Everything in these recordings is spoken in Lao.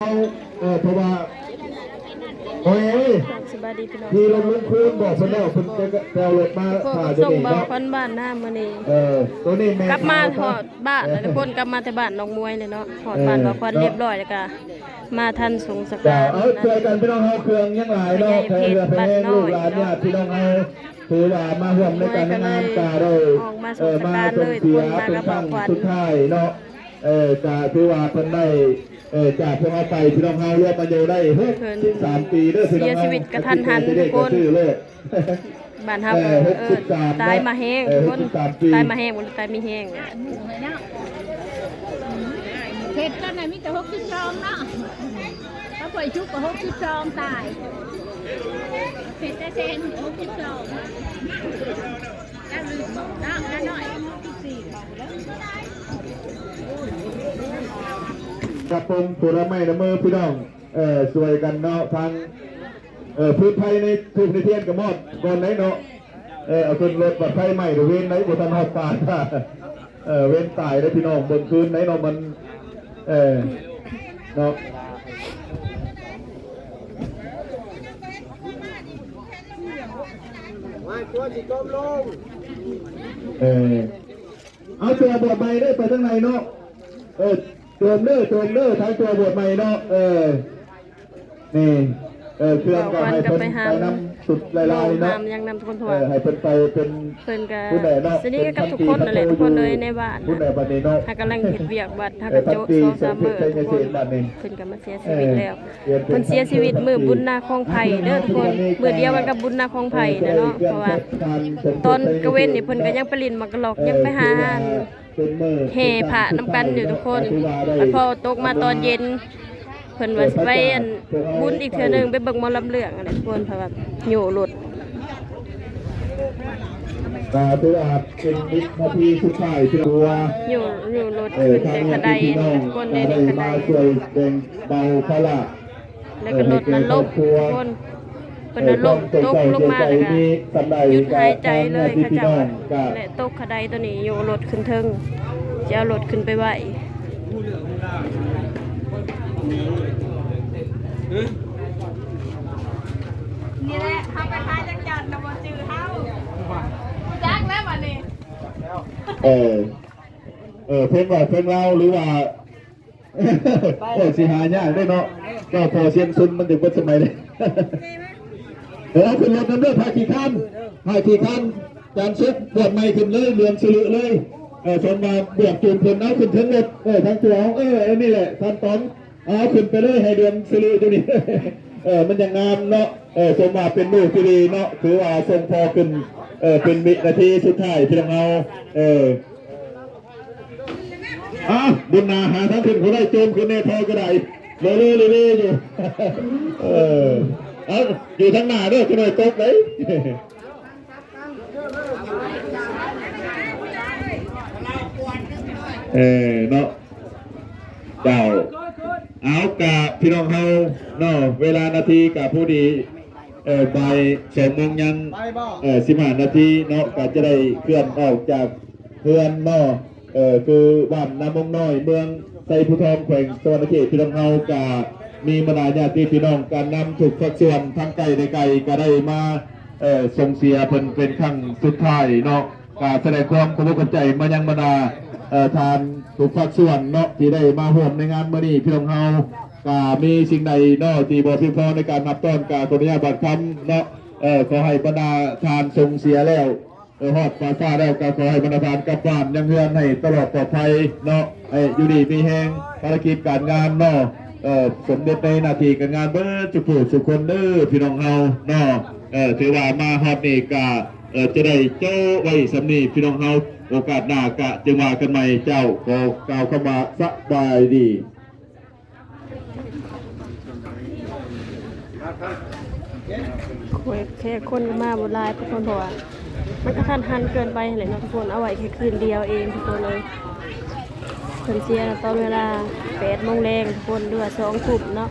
ເອີ ເພາະວ່າ ໂອ້ຍ ສະບາຍດີພີ່ນ້ອງ ທີ່ລົງລົງຄືນບອກເພິ່ນແລ້ວ ເພິ່ນຈະ ຈະເອົາລົດມາຖ້າຢູ່ນີ້ເນາະ ສົ່ງບ່າວຂວັນບ້ານນາມື້ນີ້ ເອີ ໂຕນີ້ແມ່ນ ກັບມາຮອດບ້ານແລ້ວທຸກຄົນ ກັບມາແຕ່ບ້ານໜອງມວຍເລີຍເນາະ ຮອດບ້ານບ່າວຂວັນຮຽບຮ້ອຍ ແລ້ວກະມາທັນສົງສະການ ເອີ ເນາະ ເອີ ຊ່ວຍກັນພີ່ນ້ອງເຮົາ ເຄື່ອງຍັງຫຼາຍເນາະ ແຂກເຮືອນແຂກແຮງ ລູກຫຼານຍາດພີ່ນ້ອງເຮົາ ຖືວ່າມາຮ່ວມໃນການໃນງານກະໄດ້ ເອີ ມາສົ່ງເສຍເປັນຄັ້ງສຸດທ້າຍເນາະ ເອີ ກະຖືວ່າເພິ່ນໄດ້ ເອີ ຈາກພວກເຮົາໄປ ພີ່ນ້ອງເຮົາລວມອາຍຸໄດ້ຫົກສິບສາມປີເດີພີ່ນ້ອງເຮົາ ເສຍຊີວິດກະທັນຫັນທຸກຄົນ ບ້ານເຮົາ ເອີ ຫົກສິບສາມ ຕາຍມາແຮງ ເອີ ທຸກຄົນ ຫົກສິບສາມປີ ຕາຍມາແຮງ ບໍ່ໄດ້ຕາຍມີແຮງ ເພັດຕອນນັ້ນມີແຕ່ຫົກສິບສອງເນາະ ຖ້າປ່ວຍຊຸກກໍຫົກສິບສອງຕາຍ ເພັດຕາແຊນຫົກສິບສອງ ກະປົງຜົນລະໄມ້ນະເມີພີ່ນ້ອງ ເອີ ຊ່ວຍກັນເນາະ ທາງ ເອີ ພືດໄພໃນທູບໃນທຽນກະມອດກ່ອນໄດ໋ເນາະ ເອີ ເອົາຂຶ້ນລົດ ບັດໄຟໄໝ້ລະເວນໄດ໋ ບໍ່ທັນຮອດປ່າ ເອີ ເວນຕາຍເດ້ພີ່ນ້ອງ ເບິ່ງຄືນໄດ໋ເນາະ ມັນ ເອີ ເນາະ ເອີ ເອົາຕົວບວດໃໝ່ເດີ ໄປທາງໃນເນາະ ເອີ ໂຈມເດີ ໂຈມເດີ ທາງຕົວບວດໃໝ່ເນາະ ເອີ ນີ້ ເອີ ເຄື່ອງກະໃຫ້ເພິ່ນໄປນຳສຸດຫຼາຍໆເນາະ ເອີ ໃຫ້ເພິ່ນໄປເປັນ ເພິ່ນກະ ຜູ້ໃດເນາະ ສະໜິດກັບທຸກຄົນນັ້ນແຫຼະ ທຸກຄົນເອີຍ ໃນບ້ານ ຜູ້ໃດບັດນີ້ເນາະ ຫາກຳລັງເຮັດວຽກ ບັດຫາກະໂຈະສອງສາມມື້ ທຸກຄົນ ເພິ່ນກະມາເສຍຊີວິດແລ້ວ ເພິ່ນເສຍຊີວິດມື້ບຸນນາຄອງໄຜ່ເດີທຸກຄົນ ມື້ດຽວກັນກັບບຸນນາຄອງໄຜ່ນະເນາະ ເພາະວ່າຕອນກາງເວັນນີ້ເພິ່ນກະຍັງໄປຫຼິ້ນໝາກກະລອກ ຍັງໄປຫາ ແຫ່ພະນຳກັນຢູ່ທຸກຄົນ ແລ້ວພໍຕົກມາຕອນເຢັນ ເພິ່ນວ່າຊິໄປອັນບຸນອີກເທື່ອໜຶ່ງ ໄປເບິ່ງໝໍລຳເລື່ອງຫັ້ນແຫຼະທຸກຄົນ ເພາະວ່າໂຍລົດ ກະຖືວ່າເປັນວິນາທີສຸດທ້າຍທີ່ວ່າ ໂຍ ໂຍລົດຂຶ້ນແຕ່ຂະໄດ ທຸກຄົນ ໄດ້ມາຊ່ວຍແບ່ງເບົາພາລະ ແລ້ວກໍລົດນະລົກ ເອີ ທຸກຄົນ ເພິ່ນນະລົກຕົກລົງມາ ແລ້ວກໍຢຸດຫາຍໃຈເລີຍ ເຂົາເຈົ້າ ແລະ ຕົກຂະໄດໂຕນີ້ ໂຍລົດຂຶ້ນເທິງ ຊິເອົາລົດຂຶ້ນໄປໄວ້ ນີ້ແຫຼະ ເຮົາໄປຂາຍຈັກຈັ່ງກໍບໍ່ຈື່ເຮົາ ຈັກແລ້ວບັດນີ້ ເອີ ເອີ ເພິ່ນເວົ້າເພິ່ນເວົ້າ ຫຼືວ່າ ໂອ້ຍ ຊິຫາຍາກເດ້ເນາະ ເຈົ້າພໍ່ຊຽງຊຸນມັນຈະເບິດສະໄໝເດ້ ເອີ ເອົາຂຶ້ນລົດນຳເດີ ພາຂີ້ຄ້ານ ພາຂີ້ຄ້ານ ຈານສຸກ ບວດໃໝ່ຂຶ້ນເລີຍ ເຫຼືອງສະເລີະເລີຍ ເອີ ສົມວ່າບວກຈູງເພິ່ນ ເອົາຂຶ້ນເທິງລົດ ເອີ ທາງຕົວເຮົາ ເອີ ອັນນີ້ແຫຼະ ທ່ານຕອງ ເອົາຂຶ້ນໄປເລີຍ ໃຫ້ເຫຼືອງສະເລີະຢູ່ນີ້ ເອີ ມັນຍັງງາມເນາະ ເອີ ສົມວ່າເປັນມື້ທີ່ດີເນາະ ຖືວ່າສົ່ງພໍ່ຂຶ້ນ ເອີ ເປັນວິນາທີສຸດທ້າຍ ພີ່ນ້ອງເຮົາ ເອີ ອ້າວ ບຸນນາຫາທາງຂຶ້ນບໍ່ໄດ້ ໂຈມຂຶ້ນແນ່ ທໍ່ກໍໄດ້ ເລໆໆຢູ່ ເອີ ເອົາ ຢູ່ທາງໜ້າເດີ ຈັກໜ້ອຍຕົກເດ້ ເອີ ເນາະ ເຈົ້າ ເອົາ ກະພີ່ນ້ອງເຮົາເນາະ ເວລານາທີກະພໍດີ ເອີ ບ່າຍສອງໂມງຍັງ ເອີ ສິບຫ້ານາທີເນາະ ກະຈະໄດ້ເຄື່ອນອອກຈາກເຮືອນເນາະ ເອີ ຄືບ້ານນາມົງນ້ອຍ ເມືອງໄຊພູທອງ ແຂວງສະຫວັນນະເຂດ ພີ່ນ້ອງເຮົາກະມີບັນດາຍາດຕິພີ່ນ້ອງ ການນຳທຸກພາກສ່ວນ ທັງໃກ້ແລະໄກ ກະໄດ້ມາ ເອີ ສົ່ງເສຍເພິ່ນເປັນຄັ້ງສຸດທ້າຍເນາະ ກະສະແດງຄວາມຂອບອົກຂອບໃຈມາຍັງບັນດາ ເອີ ທ່ານທຸກພາກສ່ວນເນາະ ທີ່ໄດ້ມາຮ່ວມໃນງານມື້ນີ້ ພີ່ນ້ອງເຮົາ ກະມີສິ່ງໃດເນາະ ທີ່ບໍ່ພຽງພໍໃນການຮັບຕ້ອນ ກະຂໍອະນຸຍາດບາດຄຳເນາະ ເອີ ຂໍໃຫ້ບັນດາທ່ານສົ່ງເສຍແລ້ວ ເອີ ຮອດປາສາດແລ້ວ ກະຂໍໃຫ້ບັນດາທ່ານກັບບ້ານຍັງເຮືອນໃຫ້ຕະຫຼອດປອດໄພເນາະ ໃຫ້ຢູ່ດີມີແຮງ ພາລະກິດການງານເນາະ ເອີ ສົມເລັດໃນໜ້າທີ່ການງານເບິດທຸກຜູ້ທຸກຄົນເດີ ພີ່ນ້ອງເຮົາເນາະ ເອີ ຖືວ່າມາຮອດນີ້ກະ ເອີ ຈະໄດ້ໂຈະໄວ້ສ່ຳນີ້ ພີ່ນ້ອງເຮົາ ໂອກາດໜ້າກະຈຶ່ງວ່າກັນໃໝ່ ເຈົ້າ ຂໍກ່າວຄຳວ່າສະບາຍດີ. ໂອ້ຍ ແຂກຄົນກໍມາບໍ່ຫຼາຍທຸກຄົນ ເພາະວ່າມັນກະທັນຫັນເກີນໄປຫັ້ນແຫຼະເນາະທຸກຄົນ ເອົາໄວ້ແຄ່ຄືນດຽວເອງທຸກຄົນເອີຍ ເພິ່ນເສຍຕອນເວລາແປດໂມງແລງທຸກຄົນ ຫຼືວ່າສອງທຸ່ມເນາະ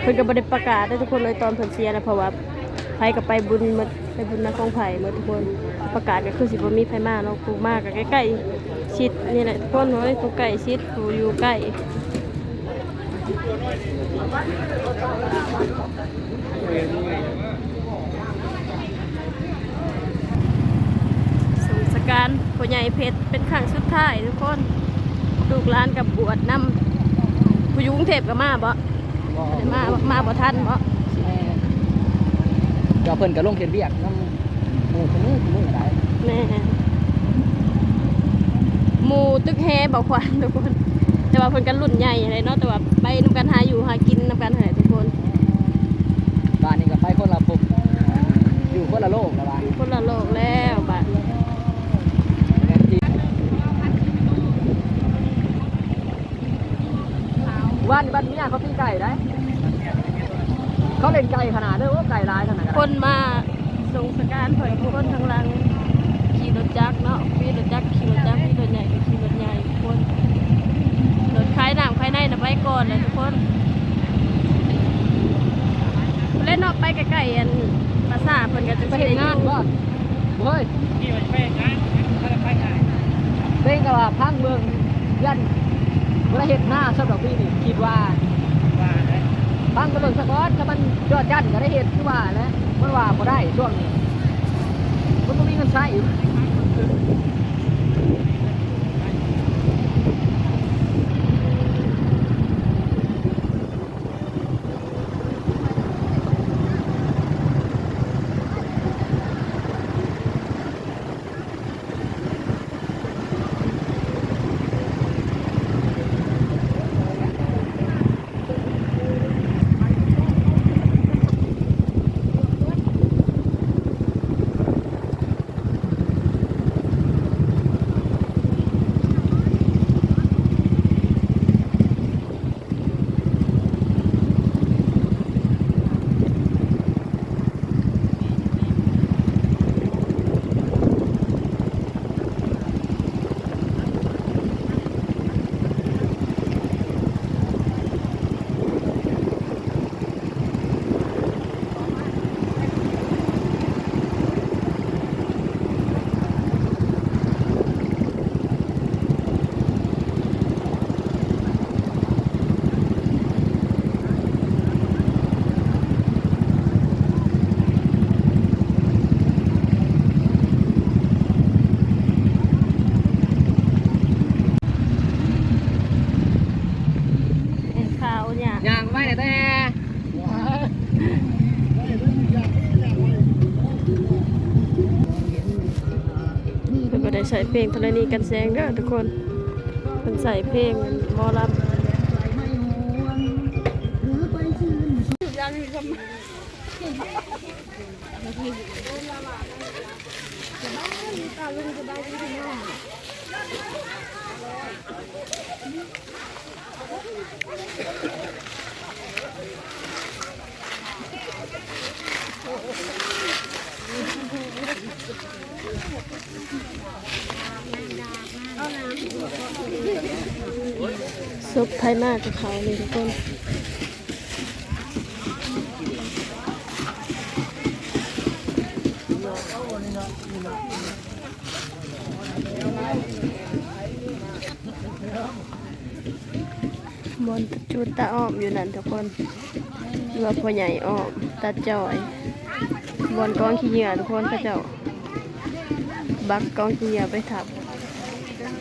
ເພິ່ນກໍບໍ່ໄດ້ປະກາດເດ້ທຸກຄົນເອີຍ ຕອນເພິ່ນເສຍນະ ເພາະວ່າໃຜກໍໄປບຸນໝົດ ໄປບຸນນາຄອງໄຜ່ໝົດທຸກຄົນ ປະກາດກໍຄືຊິບໍ່ມີໃຜມາເນາະ ຜູ້ມາກໍໃກ້ໆຊິດນີ້ແຫຼະທຸກຄົນເອີຍ ຜູ້ໃກ້ຊິດ ຜູ້ຢູ່ໃກ້ ສົງສະການພໍ່ໃຫຍ່ເພັດເປັນຄັ້ງສຸດທ້າຍທຸກຄົນ ລູກຫຼານກໍບວດນຳ. ຜູ້ຢູ່ກຸງເທບກໍມາບໍ່? ບໍ່ ມາ ມາບໍ່ທັນບໍ່? ແມ່ນ ກໍເພິ່ນກໍລົງເຮັດວຽກນຳ ໝູ່ ຄືມື້ ຄືມື້ກໍໄດ້. ແມ່ນ ໝູ່ຕຶກແຮບໍ່ຂວັນທຸກຄົນ ແຕ່ວ່າເພິ່ນກໍລຸ້ນໃຫຍ່ຫັ້ນແຫຼະເນາະ ແຕ່ວ່າໄປນຳກັນ ຫາຢູ່ຫາກິນນຳກັນຫັ້ນແຫຼະທຸກຄົນ. ບາດນີ້ກໍໄປຄົນລະພົບ ຢູ່ຄົນລະໂລກແລ້ວບາດ ຢູ່ຄົນລະໂລກແລ້ວບາດ. ວານບ້ານເມຍເຂົາຕີໄກ່ໄດ໋ ເຂົາເລ່ນໄກ່ຂະໜາດເດີ. ໂອ້ ໄກ່ຫຼາຍຂະໜາດ ຄົນມາສົ່ງສະການຂ້ອຍ ຄົນທາງຫຼັງຂີ່ລົດຈັກເນາະ ມີລົດຈັກ ຂີ່ລົດຈັກ ມີລົດໃຫຍ່ກໍຂີ່ລົດໃຫຍ່. ຄົນ ລົດຂາຍນ້ຳຂາຍໃນນະໄປກ່ອນແລ້ວທຸກຄົນ ແລະເນາະ ໄປໃກ້ໆ ອັນປາສາດເພິ່ນກໍຈະໄປເຮັດງານບໍ່? ເຮີ້ຍ ນີ້ວ່າຈະໄປເຮັດງານ ບໍ່ໄດ້ໄປໄກ ເປັນກໍວ່າພັງເບິ່ງ ຢ້ານບໍ່ໄດ້ເຮັດນາຊ້ຳດອກປີນີ້ ຄິດວ່າ ວ່າໄດ໋ ພັງໄປເບິ່ງສະກ່ອນ. ຖ້າມັນຈອດຈັນກໍໄດ້ເຮັດ ຄືວ່າແຫຼະ ມັນວ່າບໍ່ໄດ້ຊ່ວງນີ້ ມັນບໍ່ມີເງິນໃຊ້. ເຫັນຂາວຫຍັງ ຍ່າງໄປແດ່ ເພິ່ນບໍ່ໄດ້ໃຊ້ເພງທໍລະນີກັນແສງເດີທຸກຄົນ ເພິ່ນໃຊ້ເພງໝໍລຳ. ສົບໃຜມາກັບເຂົານີ້ທຸກຄົນ. ບ່ອນຕາຈູດຕາອ້ອມຢູ່ນັ້ນທຸກຄົນ ຫຼືວ່າພໍ່ໃຫຍ່ອ້ອມ ຕາຈ່ອຍ ບ່ອນກອງຂີ້ເຫຍື້ອທຸກຄົນ ເຂົາເຈົ້າບັກກອງຂີ້ເຫຍື້ອໄປທັບ.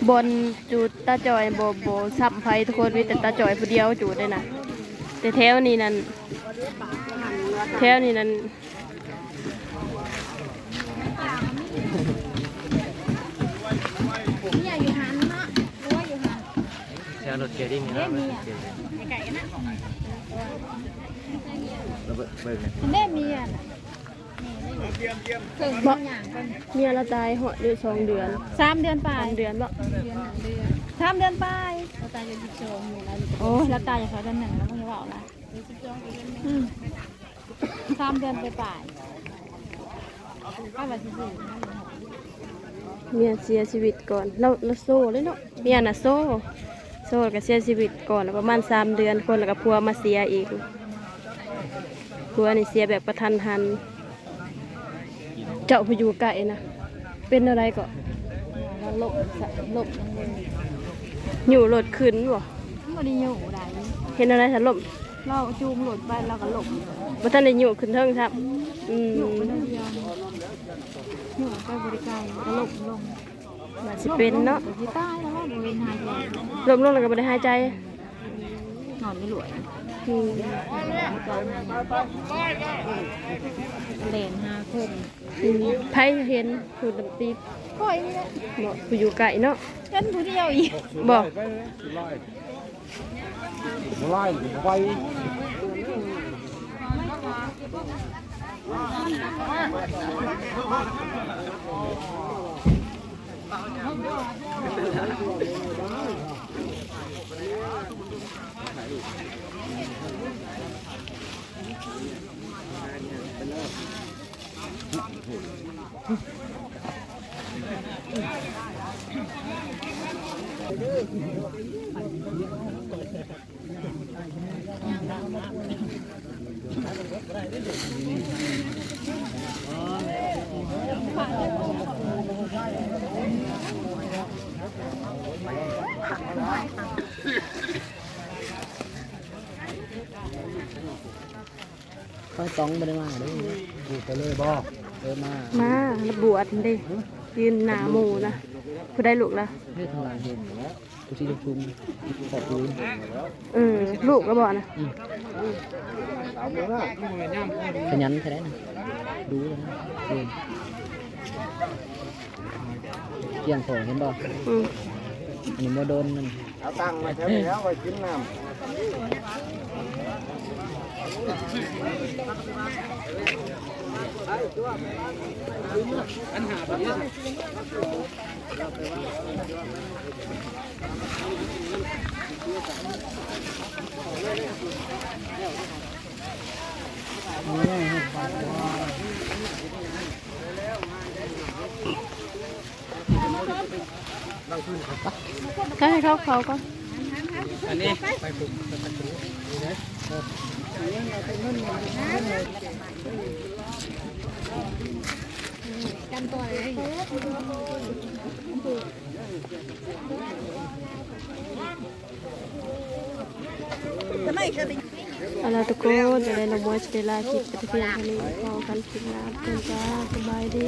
ບ່ອນຈູດຕາຈ່ອຍ ບໍ່ ບໍ່ຊ້ຳໃຜທຸກຄົນ ມີແຕ່ຕາຈ່ອຍຜູ້ດຽວຈູດເດ້ນະ. ແຕ່ແຖວນີ້ນັ້ນ ແຖວນີ້ນັ້ນ ເມຍຢູ່ຫັ້ນເນາະ ຫຼືວ່າຢູ່ຫັ້ນ ແຖວລົດເກດິ້ງນີ້ເນາະ ເມຍ ໃກ້ໆ ນະ ເບິ່ງ ເບິ່ງນະ ເມຍ ເພິ່ນບໍ່ ເມຍລາວຕາຍຮອດຢູ່ສອງເດືອນ ສາມເດືອນປາຍ ສາມເດືອນບໍ່ ສາມເດືອນປາຍ ລາວຕາຍຢູ່ສິບສອງ ໂອ້ ລາວຕາຍຢູ່ເດືອນໜຶ່ງ ລາວບໍ່ໄດ້ເວົ້າລະ ອືມ ສາມເດືອນປາຍໆ ເມຍເສຍຊີວິດກ່ອນ ລາວ ລາວໂຊເລີຍເນາະ ເມຍນະໂຊ ໂຊແລ້ວກໍເສຍຊີວິດກ່ອນ ແລ້ວປະມານສາມເດືອນ ຄົນ ແລ້ວກໍຜົວມາເສຍອີກ ຜົວນີ້ເສຍແບບກະທັນຫັນ. ເຈົ້າຜູ້ຢູ່ໃກ້ນະ ເປັນແນວໃດເກາະ? ລົ້ມ ລົ້ມ ຍູ້ລົດຂຶ້ນບໍ່? ບໍ່ໄດ້ຍູ້ໃດ ເຮັດແນວໃດສະ ລົ້ມ? ລາວຈູງລົດໄປ ລາວກໍລົ້ມ ບໍ່ທັນໄດ້ຍົກຂຶ້ນເທິງຊ້ຳ. ອືມ ຍົກໄປໜ້ອຍດຽວ ຍົກໄປບໍ່ໄດ້ໄກ ກໍລົ້ມລົງ. ວ່າຊິເປັນເນາະ ຊິຕາຍແລ້ວ ບໍ່ເຫັນຫາຍໃຈ ລົ້ມລົງແລ້ວກໍບໍ່ໄດ້ຫາຍໃຈ ນອນຢູ່ຫຼວຍ. ອືມ ແລ່ນຫາຄົນ. ອືມ ໃຜເຫັນຜູ້ດຳຕິດ? ຂ້ອຍນີ້ແຫຼະ. ບໍ່ ຜູ້ຢູ່ໃກ້ເນາະ ເຫັນຜູ້ດຽວອີກ. ບໍ່ ບໍ່ໄລ່ ບໍ່ໄປ. ຂ້ອຍຕ້ອງບໍ່ໄດ້ມາເດ້ ຢູ່ໄປເລີຍບໍ່? ເອີ ມາ ມາ ລະບວດເດ້ ຢືນໜ້າໝູ່ນະ. ຜູ້ໃດລູກລະ? ເຮັດທາງຫຼັງເຫັນ ຜູ້ສີຊຸ່ມໆ ຂອບຄຸນ. ເອີ ລູກລະບໍ່ນະ? ອືມ ຂະຫຍັນແທ້ນະ ດູນະ. ເອີ ກຽງຂອງເຫັນບໍ່? ອືມ ອັນນີ້ບໍ່ໂດນມັນ ເອົາຕັ້ງໄວ້ແຖວນີ້ແລ້ວ ໄວ້ກິນນ້ຳ. ໃຫ້ເຂົາເຂົ້າກ່ອນ ອັນນີ້ ກັນຕໍ່ເລີຍ. ເອົາລະທຸກຄົນ ຈັ່ງໃດນ້ອງມວຍຊິໄດ້ລາຄລິບໄປແຕ່ພຽງເທົ່ານີ້ ພໍ້ກັນຄລິບໜ້າທຸກຄົນຈ້າ ສະບາຍດີ.